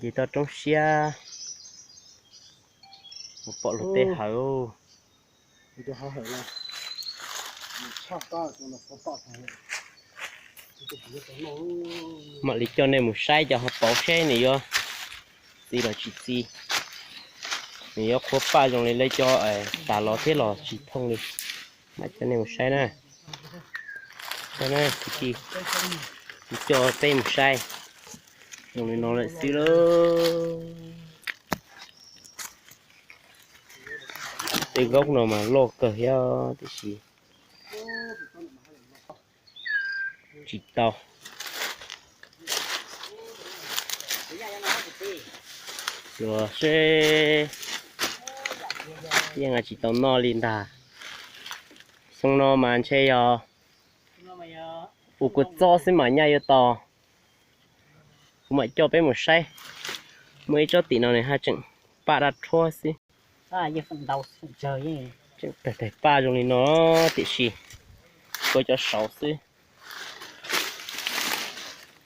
Ces toj roob siab, mus pom luag tej hawm. Mam li coj nej mus saib cov hauv paus seb nws yuav txi los tsis txi. Nws yuav qhuav paj zoo li lawv cov tas los thiab los tsis thooj li. Mam coj nej mus saib na. Saib na, kuv coj peb mus saib zoo li no lawm xwb lauj. Tej nkaub no mas loj kawg thiab tiam sis tsis tau. Xyuas seb, yeej tsis tau noj li ntag. Xyoo no mas ntshe yog ua kua txob xwb mas nyaj yuav tau. Kuv mam coj peb mus saib, muaj ib tsob tim no nws haj tseem paj daj rhuab xwb. Tseem tawg tawg paj zoo li no tiam sis kua cov saud xwb.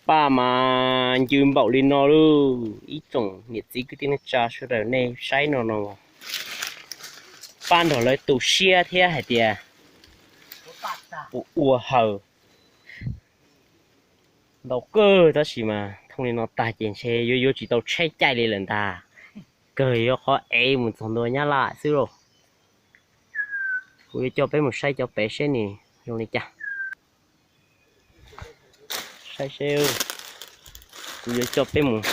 Paj mas ncw npaum li no lauj, ib tsoom niam txiv kwv tij neej tsa sawv daws nej saib no no. Paj nrog lawv tu siab thiab hais tias ua ua hawm ntau kawg tab sis mas thooj li no tag ces ntshe yuav yuav tsis tau tshaib caij li lawm ntag. Kawg yuav qhov ev mus txog ntua Nyab Laj xwb lauj. Kuv yuav coj peb mus saib cov pem seb nws zoo li cas. Saib seb, kuv yuav coj peb mus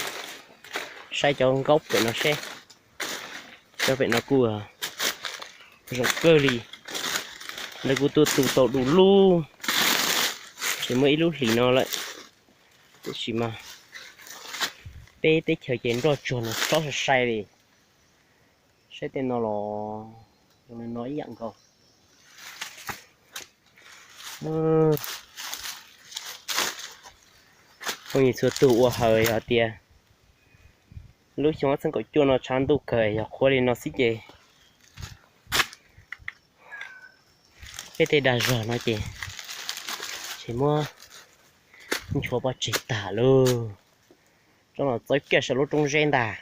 saib cov nkaub pem no seb. Cov pem no kuj zoo kawg li. Lawv kuj tuaj tu tau du lug, tseem muaj ib lub hlis no lawm. Tiam sis mas peb teb chaws ces nroj tsuag no sob sai sai li. Saib tej no los zoo li no ib yam nkaus. Phooj ywg txhua tus ua hawm yog tias lub xyoo ob txhiab kaum cuaj no tshav ntuj kawg yog qhuav li no xwb ces peb tej dag zog no ces tseem muab nchuav pov tseg tag lauj. Tsob no txawb kiag saum lub roob zeb ntag.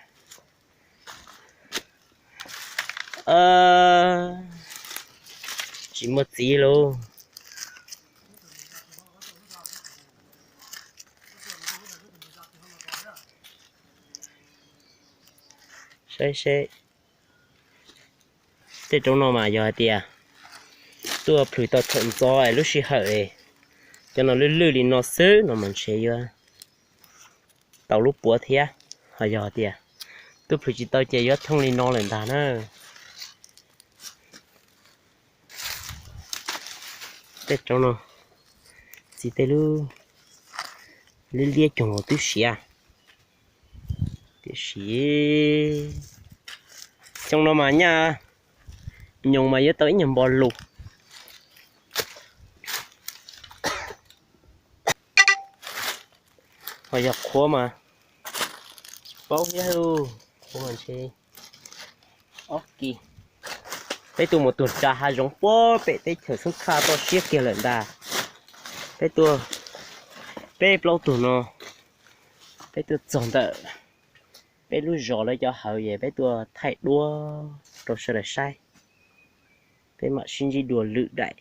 Tsis muaj txiv lauj. Saib seb, tej roob no mas yog hais tias tuaj plhws tau thaum ntxov es lub sij hawm cov no lwj lwj li no xwb no mas ntshe yuav tau lub puav thiab. Ho yog hais tias tuaj plhws tsis tau ces yuav thooj li no lawm ntag na. Tej roob no txiv tej lub liab liab coog los twb siav. Tiam sis xyoo no mas nyaj nyoos mas yuav tau ib nyuag npo lus. Ho yog qhuav mas tsis paub thiab, qhuav mas ntshe ob kis. Peb tuaj mus tuag tsa hav zoov puag pem teb chaws Xub Khaj toj siab kiag lawm ntag. Peb tuaj, peb plaub tug no, peb tuaj txog ntawm peb lub zos lawv cov hawv es peb tuaj thaij duab rau sawv daws saib. Peb mam sib ntsib dua lwm daim.